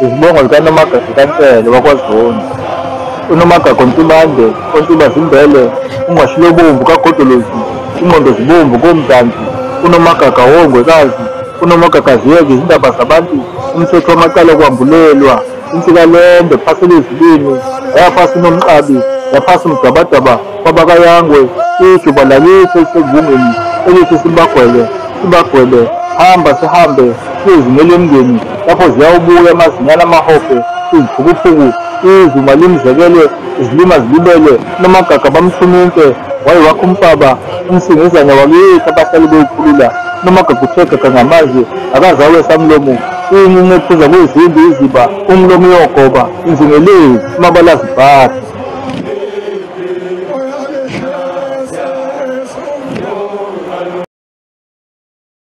Izibongo zikaNomagaga kaNsele wakwaZondi. UNomagaga uNtibande, oNtiba zimbele, uNgwashilobomvu kaGodolozi, ingqondo zibomvu koMzansi, uNomagaga wongwekazi, uNomagaga ziyeke izindaba zabantu, umthetho wamacala kwambulelwa, insikalembe phasela ezulwini, yaphasa uNomqabi, yaphasa uMdabadaba kwabakayangwe, ijuba lakithi elisebungeni, elithi sibagwele, sibagwele, hamba sihambe, siyozingela emngeni, lapho ziyawubuya amazinyane amahobhe, iziphukuphuku, izuma limzekele, izilima zilibele, uNomagaga bamthuma imfe, waye wakha umfaba, umsingizane wakithi abahlali bewukhulula, uNomagaga uthe gaga ngamanzi, akazawe samlomo, incinci ephuza kwizimbi iziba, umlomo uyogoba, inzingelezi, amabala azibhadi.